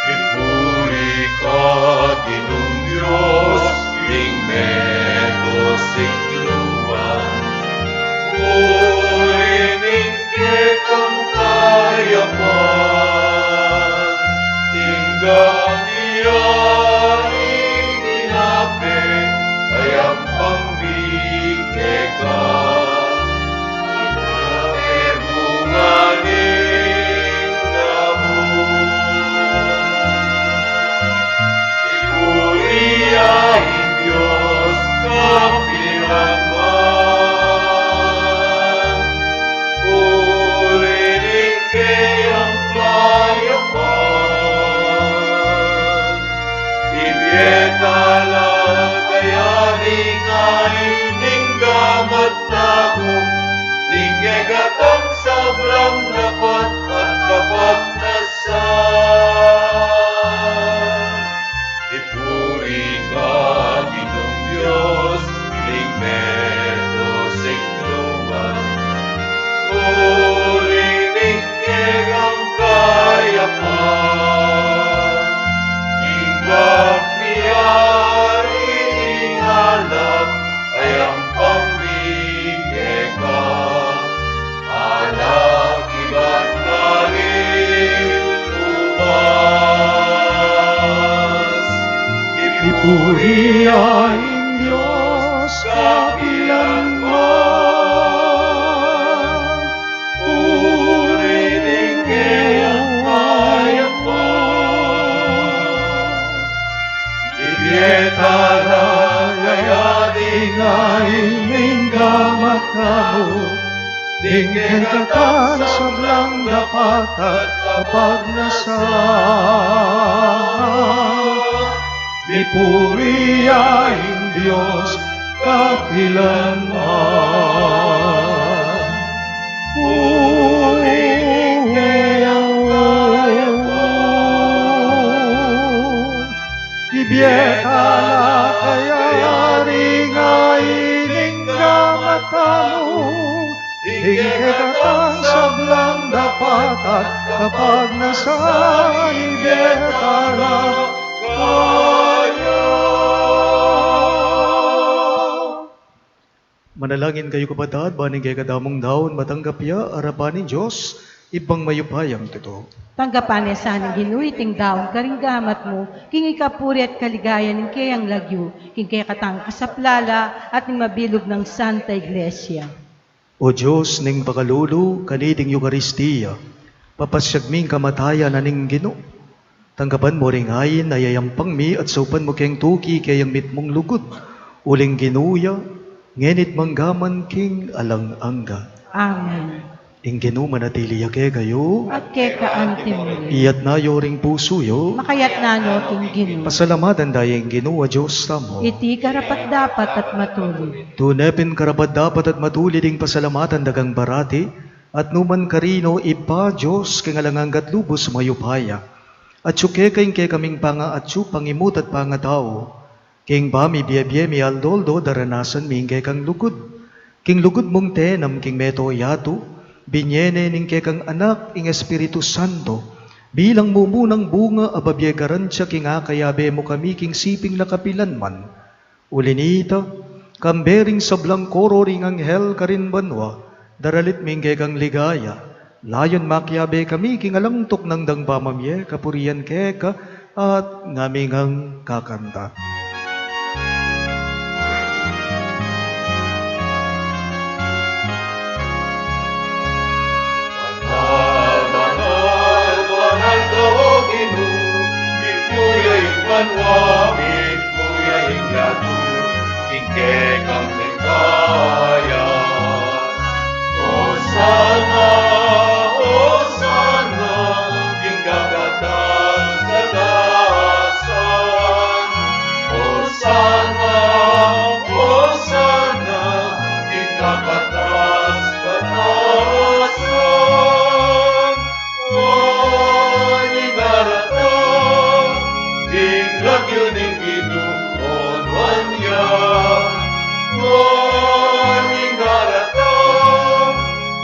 Ipuri ka Ginung Dios ning meto sikluan. Uli ning kekang kayapan, ing gamian ning inape, ay ampang bibie ka. Inape bunga ning abus. Ipuri ya ing Dios kapilan man. Uli ning keyang kayapan, ibie tala kaya ning ain ning gamat tamu, ning kekatang sablang dapat at kapagnasan. Ipuri ka Ginung Dios ning meto sikluan. Uli ning kekang kayapan, ing gamian ning alak ay ampang bibie ka. Alak ibat karing ubas. Ipuri ya ing Dios kapilan man. Uli ning keyang kayapan, ibie tala kaya ning ain ning gamat tamu, ning kekatang sablang dapat at kapagnasan. Ipuri ya ing Dios kapilanman. Uli kaya ko, ibie tala kaya ring ain ing gamat tamu, ing kekatang sablang dapat at kapagnasan, ibie tala kaya. Manalangin kayu, kapatad, ban ing kekadamung daun matanggap ya arapan ning Dios, Ibpang mayupayang tutu. Tanggapan na sa ning Ginu iting daun karing gamat mu, king ikapuri at kaligayan ning keyang lagyu, king kekatang kasaplalan at ning mabilug nang Santa Iglesia. O Dios ning pakalulu, kaniting Eukaristia, papasiag mi ing kamatayan na ning Ginu. Tanggapan mu ring ain a yayampang mi at saupan mu keng tuki keyang mitmung lugud. Uling Ginu ya, ngeni't manggaman king alang angga. Amen. Ing Ginu manatili ya kekayu. At keka antimurin. Iyatas yu ring pusu yu. Makayatas no king Ginu. Pasalamatan da ya ing Ginu a Dios tamu. Iti karapat-dapat at matulid. Tune pin karapat-dapat at matulid ing pasalamatan da kang parati, at nukarin man, o Ibpa, Dios king alang angga't lubus mayupaya. Atyu keka ing kekaming pangaatyu, pangimut at pangatau. King pamibie-bie mi aldo-aldo daranasan mi ing kekang lugud. King lugud mung tinanam king mabilug a yatu, binie ne ning kekang Anak ing Espiritu Santo, bilang mumunang bunga a babie garantia king akayabe mu kami king siping na kapilanman. Uli na nita, kambe ring sablang koro ring anghel karin banua, daralit mi ing kekang ligaya, layun makiabe kami king alang tuknang dang pamamie kapurian keka at ngaming kakanta. Banal, banal, banal ka, O Ginu, mitmu ya ing banua, mitmu ya ing yatu, king kekang ligaya. Osana, Osana, king kakatas-katasan. Osana, Osana, king kakatas-katasan. Nune darata ing lagyu ning Ginu, onuan ya. Nune darata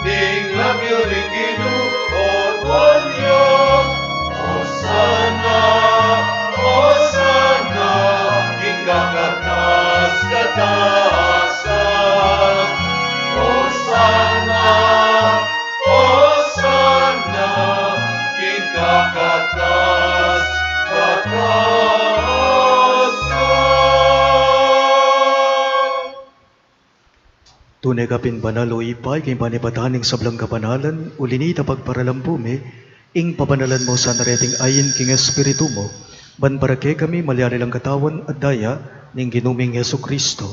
ing lagyu ning Ginu, onuan ya. Osana, Osana, king kakatas-katasan. Osana, Osana, king kakatas-katasan. Tune ka pin banal, O Ibpa, king panibatan ning sablang kabanalan, uli na nita pagparalan mu mi, ing pabanalan mu sana reting ain king Espiritu mu, ban para kekami malyari lang katawan at daya ning Ginu ming Jesucristo.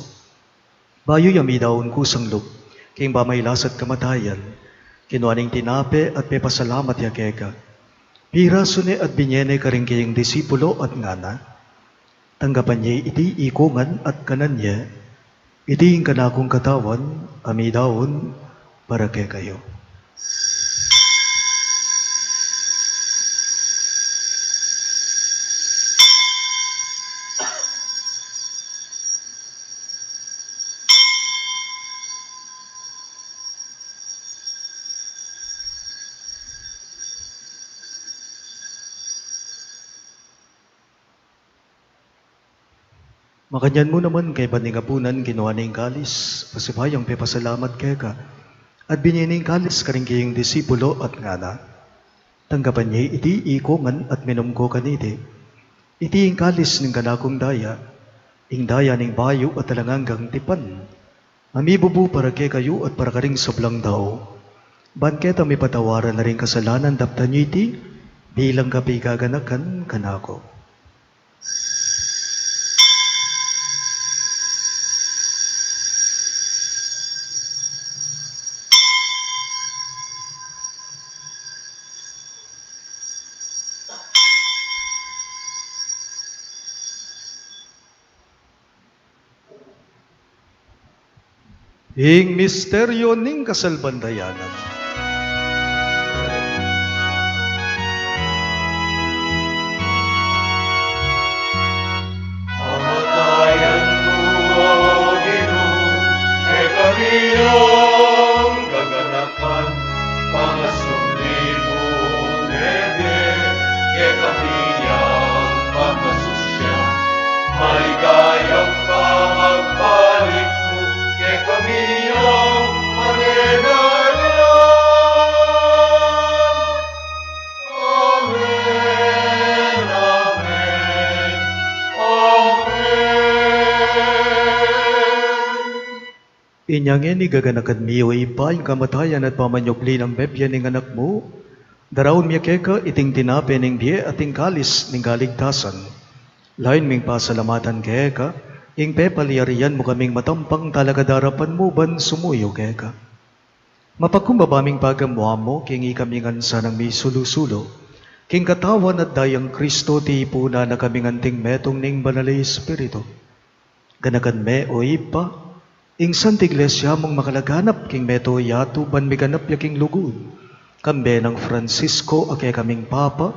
Bayu ya midaun kusang lub king pamailas at kamatayan, kinua ne ing tinape at pepasalamat ya keka. Pirasu ne at binie ne karing keyang disipulo at ngana: Tanggapan ye iti ikongan at kanan ye. Iti ing kanakung katawan a midaun para kekayu. Makanyan mu naman, kaybat ning apunan, kinua ne ing kalis, pasibayu yang pepasalamat keka, at binie ne ing kalis karing keyang disipulo at ngana: Tanggapan ye iti ikongan at minum ko kaniti. Iti ing kalis ning kanakung daya, ing daya ning bayu at alang anggang tipan, a mibubu para kekayu at para karing sablang tau, ban keta mipatawaran la ring kasalanan. Daptan yu iti bilang kapigaganakan kanaku. Ing misteryo ning kasalpantayanan. Kamatayan mu, O Ginu, kekami yang gaganakan, pangasubli mung mebie, kekami yang pamasusyan, maligayang pamagbalik mu, kekami yang manenaya. Amen, amen, amen. Inya ngeni gaganakan mi, O Ibpa, ing kamatayan at pamanyubli nang mebie ning Anak mu, daraun mi keka iting tinape ning bie at ing kalis ning kaligtasan. Lain ming pasalamatan keka ing pepalyarian mu kaming matampang talakad arapan mu ban sumuyu keka. Mapakumbaba ming pagamuan mu king ikami ngan sanang misulu-sulu king katawan at dayang Kristo, tipunan na kaming anting metung ning Banal a Espiritu. Ganakan me, O Ibpa, ing Santa Iglesia mung makalaganap king meto yatu ban miganap ya king lugud, kambe nang Francisco a kekaming Papa,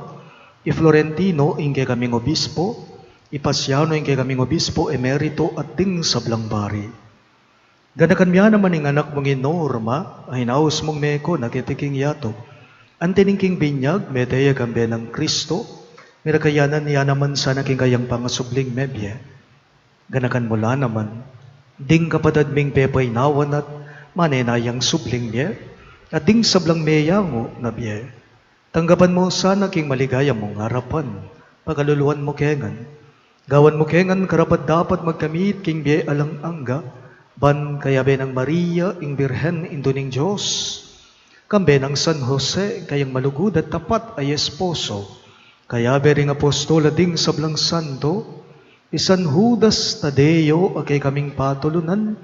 i Florentino ing kekaming Obispo, i Pasiano ing kekaming Obispo Emerito, at ding sablang pari. Ganakan mu ya naman ing anak mung i Norma, a inaus mung meko na keti king yatu. Anti ning king binyag, mete ya kambe nang Kristo, mirakayanan ya naman sana king kayang pangasubling mebie. Ganakan mu la naman ding kapatad ming pepainawan at manenayang subling mie, at ding sablang meyangu na bie. Tanggapan mu sana king maligaya mung arapan, pakaluluan mu ke ngan. Gawan mu ke ngan karapat-dapat magkamit king bie alang angga, ban kayabe nang Maria, ing Birhen, Indu ning Dios, kambe nang San Jose, kayang malugud at tapat a esposo, kayabe ring apostol at ding sablang santo, i San Judas Tadeo a kekaming patulunan,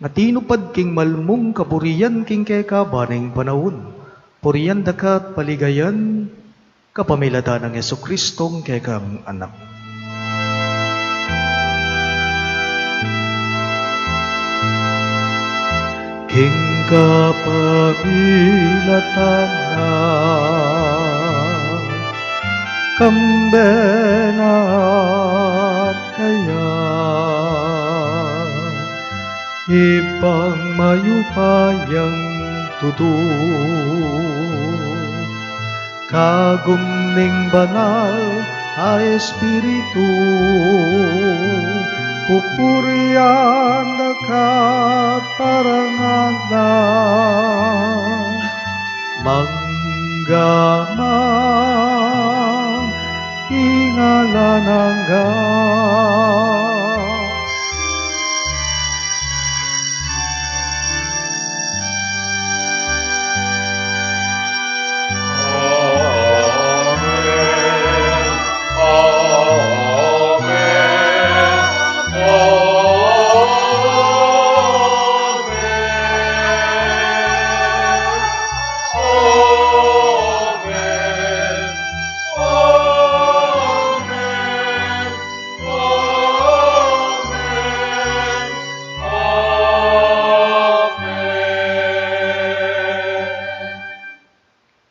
a tinupad king malmung kaburian king keka ban ing panaun, purian da ka at paligayan kapamilatan nang Jesucristong kekang Anak. King kapamilatan na, kambe na at kaya, Ibpang mayupayang tutu, kagum ning Banal a Espiritu, pupurian da ka at parangalan, mangga man king alang angga.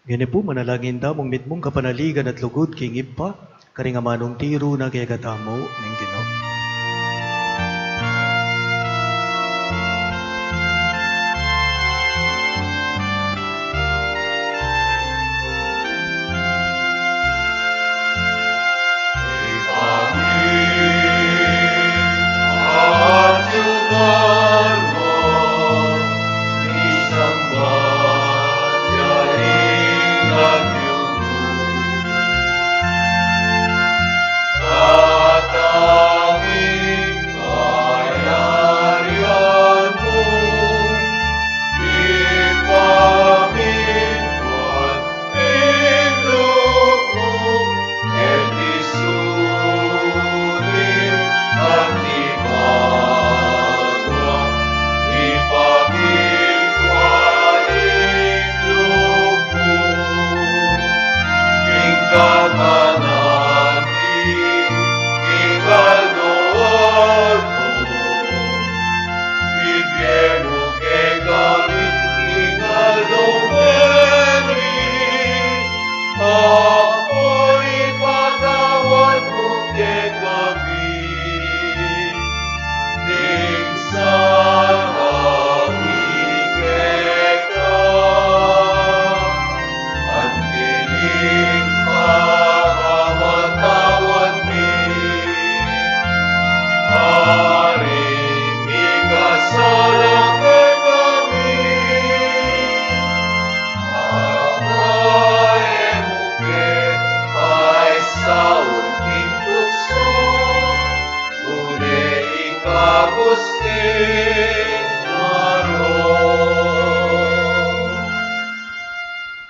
Ngeni pu, manalangin tamung mitmung kapanaligan at lugud king Ibpa, karing amanung tiru na kekatamu ning Ginu.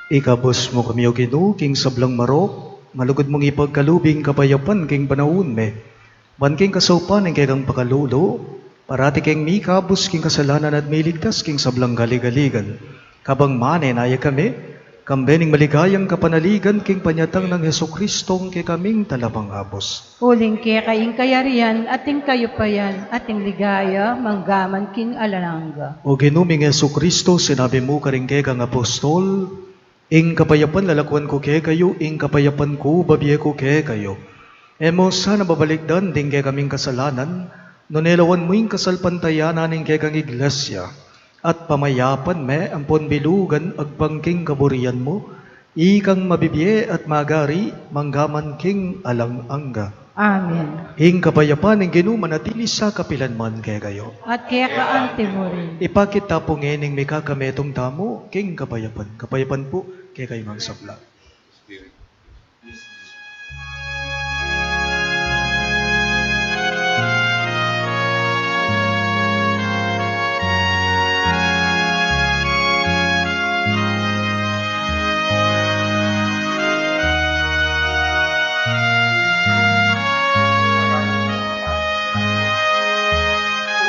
Ikabus mu kami, O Ginu, king sablang marok, malugud mung ipagkalub ing kapayapan king panaun mi. Ban king kasaupan ning kekang pakalulu, parati keng mikabus king kasalanan at miligtas king sablang kaligaligan. Kabang manenaya kami, kambe ning maligayang kapanaligan king panyatang nang Jesucristong kekaming Talamangabus. Uling keka ing kayarian, at ing kayupayan, at ing ligaya, manggaman king alang angga. O Ginu ming Jesucristo, sinabi mu karing kekang apostol, ing kapayapan lalakuan ku kekayu, ing kapayapan ku babie ku kekayu. E mu sana babalikdan ding kekaming kasalanan, nune lawan mu ing kasalpantayanan ning kekang iglesia. At pamayapan me ampon bilugan agpang king kaburian mu, ikang mabibie at magari manggaman king alang angga. Amen. Ing kapayapan ning Ginu manatili sa kapilan man kekayu. At keka anti mu rin. Ipakit ta pu ngening mikakametung tamu king kapayapan. Kapayapan pu kekayu ngan sabla.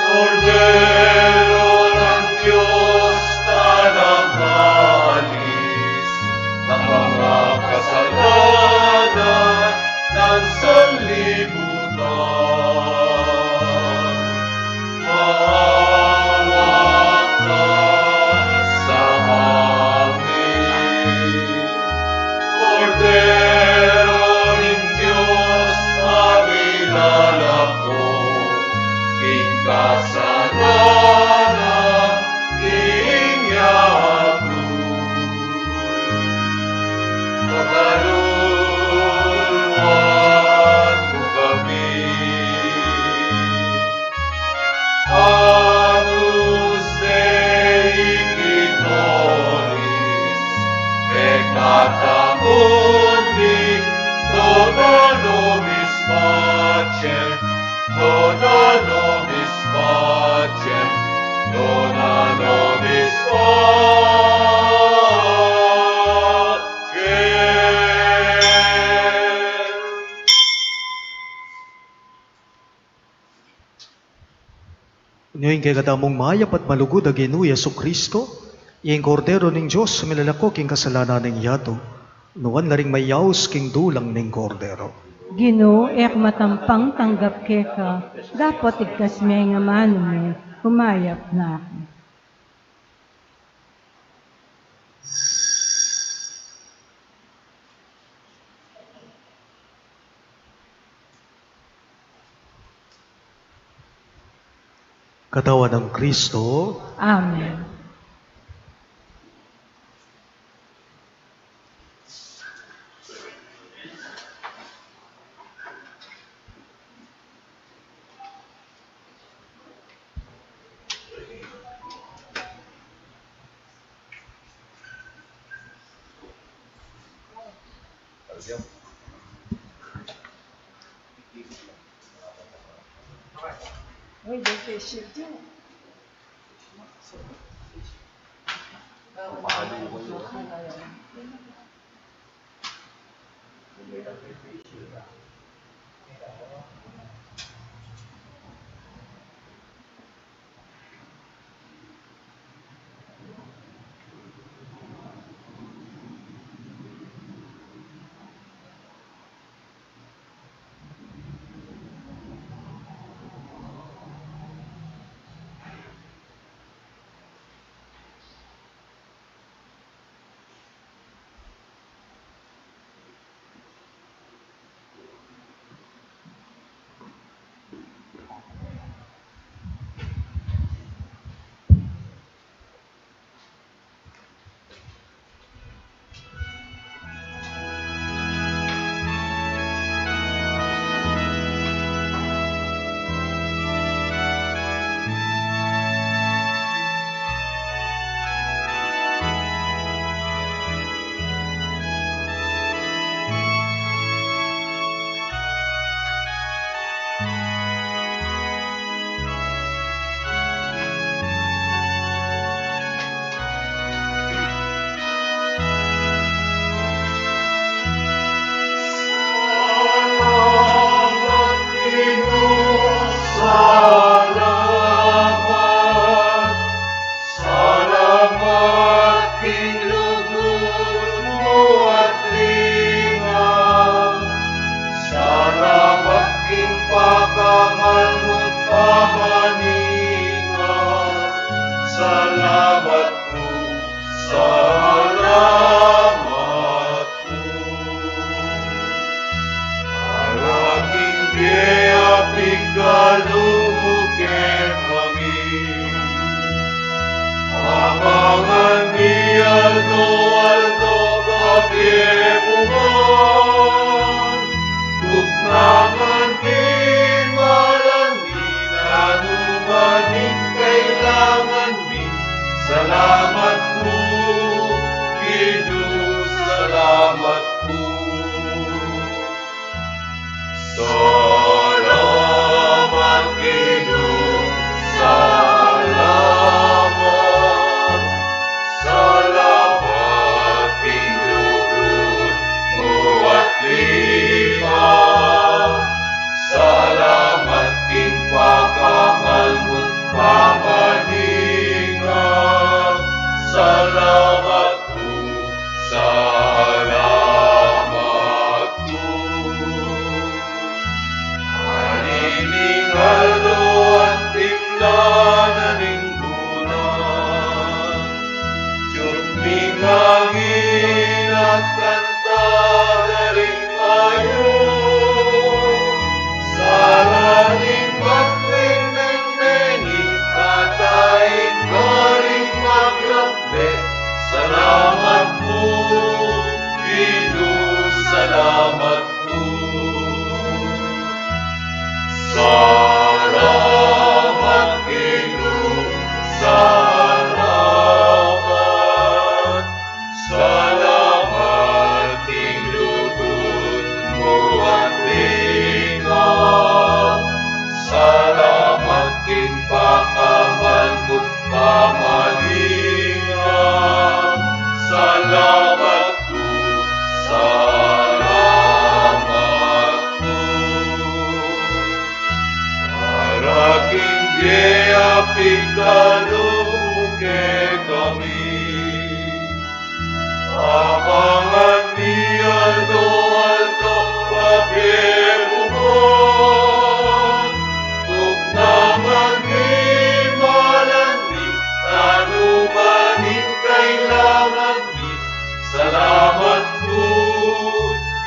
Kordero nang Dios, talamangabus ning makasalanan nang sanlibutan. Maawa ka sa amin. Kordero ning Dios, a milalako king kasalanan ning yatu. Pakaluluan mu kami. Agnus Dei, Ignorius peccata mundi, dona nobis pacem, dona nobis pacem, dona nobis pacem. Ing kekatamung mayap at malugud a Ginu Jesucristo, ing Kordero ning Dios, milalako king kasalanan ning yatu, nuan la ring mayaus king dulang ning Kordero. Ginu, e ku matampang tanggap keka, dapot igkas me ing amanu mu, kumayap na ku. Katawan nang Kristo. Amen.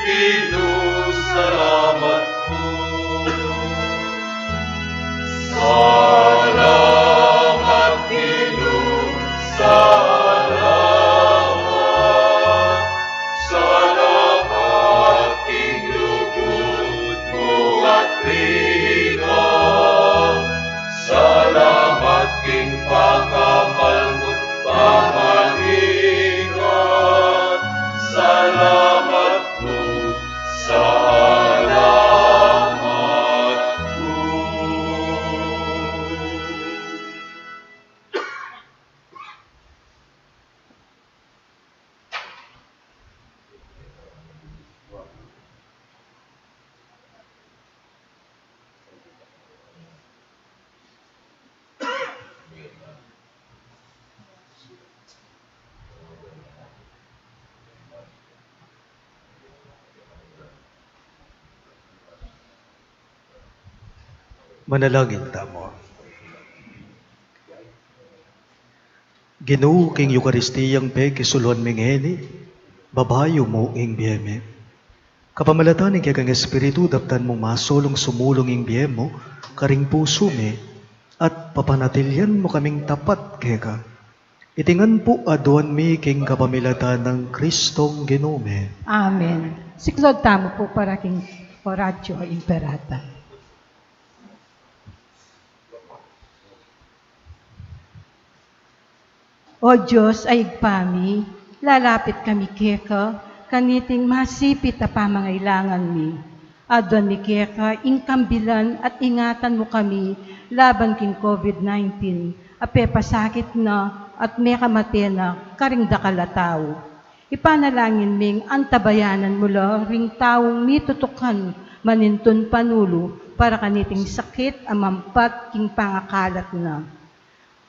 Ginu, salamat pu. Salamat, Ginu, salamat. Salamat king lugud mu at rika. Salamat king pakamal mu't pamaingat. Salamat pu, salamat pu. Manalangin tamu. Ginu, king Eukaristiyang pekisuluan mi ngeni, babayu mu ing bie mi. Kapamilatan ning kekang Espiritu, daptan mung masulung sumulung ing bie mu karing pusu mi, at papanatilian mu kaming tapat keka. Iti ngan pu aduan mi king kapamilatan nang Kristong Ginu mi. Amen. Siklaud tamu pu para king Oratio Imperata. O Dios a Ibpa mi, lalapit kami keka, kaniting masipit a pamangailangan mi. Aduan mi keka ing kambilan at ingatan mu kami laban king COVID nineteen, a pepasakit na at mekamate na karing dakal a tau. Ipanalangin ming antabayanan mu la ring taung mitutukan manintun panulu para kaniting sakit a mampat king pangakalat na.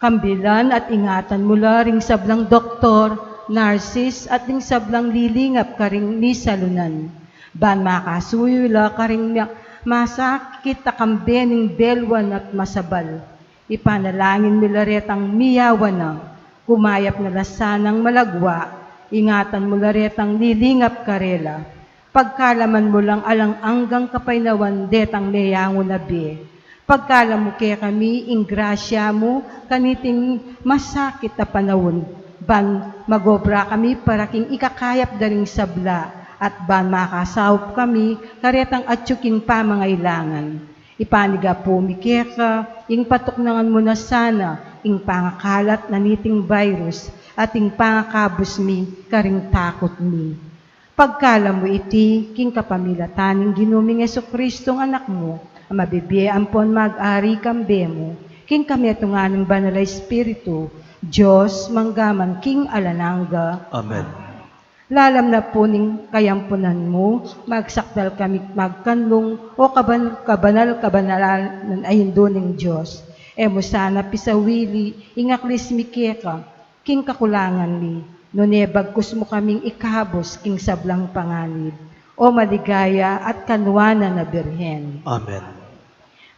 Kambilan at ingatan mu la ring sablang doktor, narsis, at ring sablang lilingap karing misalunan. Ban makasuyu la karing ma-, masakit a kambe ning belwan at masabal. Ipanalangin mu la retang miyawan na, kumayap na la sanang malagwa, ingatan mu la retang lilingap karela. Pagkalaman mu lang alang anggang kapaynawan detang meyangu na bie. Pagkalam mu kekami ing grasya mu kaniting masakit a panaun, ban magobra kami para king ikakayap da ring sabla, at ban makasaup kami karetang atyu king pamangailangan. Ipanyawad mi keka ing patuknangan mu na sana ing pangakalat na niting virus at ing pangakabus mi karing takut mi. Pagkalam mu iti king kapamilatan ning Ginu ming Jesucristo, Anak mu, a mabibie ampon mag-ari kambe mu, king kametungan ning Banal a Espiritu, Dios, mangga man king alang angga. Amen. Lalam na pu ning kayampunan mu, magsakdal kami magkanlung, o kaban-, kabanal, kabanalan a Indu ning Dios. E mu sana pisawili ing aklis mi keka king kakulangan mi, nune bagkus mu kaming ikabus king sablang panganib. O maligaya at kanuanan a Birhen. Amen.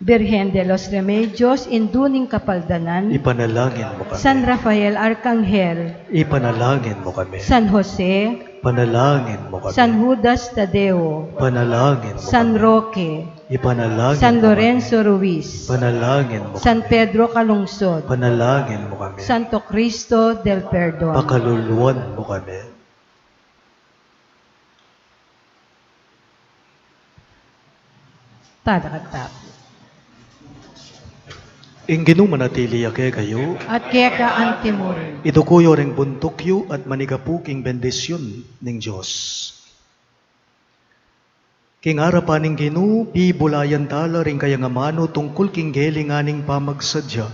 Birhen de los Remedios, Indu ning Kapaldanan. Ipanalangin mu kami. San Rafael Arkanghel. Ipanalangin mu kami. San Jose. Ipanalangin mu kami. San Judas Tadeo. Ipanalangin mu kami. San Roque. Ipanalangin mu kami. San Lorenzo Ruiz. Ipanalangin mu kami. San Pedro Calungsod. Ipanalangin mu kami. Santo Cristo del Perdon. Pakalulwan mu kami. Tadakal tamu. Ing Ginu manatili ya kekayu. At keka antimurin. Iduku yu ring buntuk yu at manigapu king bendisyun ning Dios. King arapan ning Ginu, pibulayan tala ring kayang amanu tungkul king gelingan ning pamagsadya.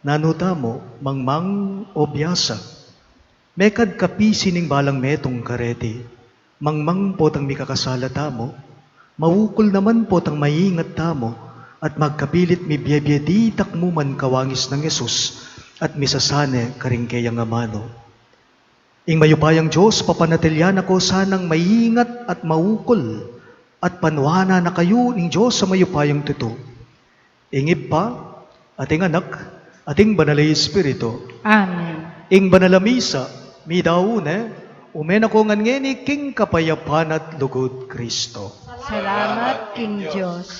Nanu tamu, mangmang o biasa? Mekad kapisi ning balang metung kareti. Mangmang potang mikakasala tamu, maukul naman potang maingat tamu, at magkapilit mibie-bie ditak mu man kawangis nang Jesus, at misasane karing keyang amanu. Ing mayupayang Dios, papanatilian na ko sanang maingat at maukul, at panuanan na kayu ning Dios a mayupayang tutu. Ing Ibpa, at ing Anak, at ing Banal a Espiritu. Amen. Ing Banal a Misa, midaun ne, Ume na ko ngan ngeni king kapayapan at lugud Kristo. Salamat king Dios.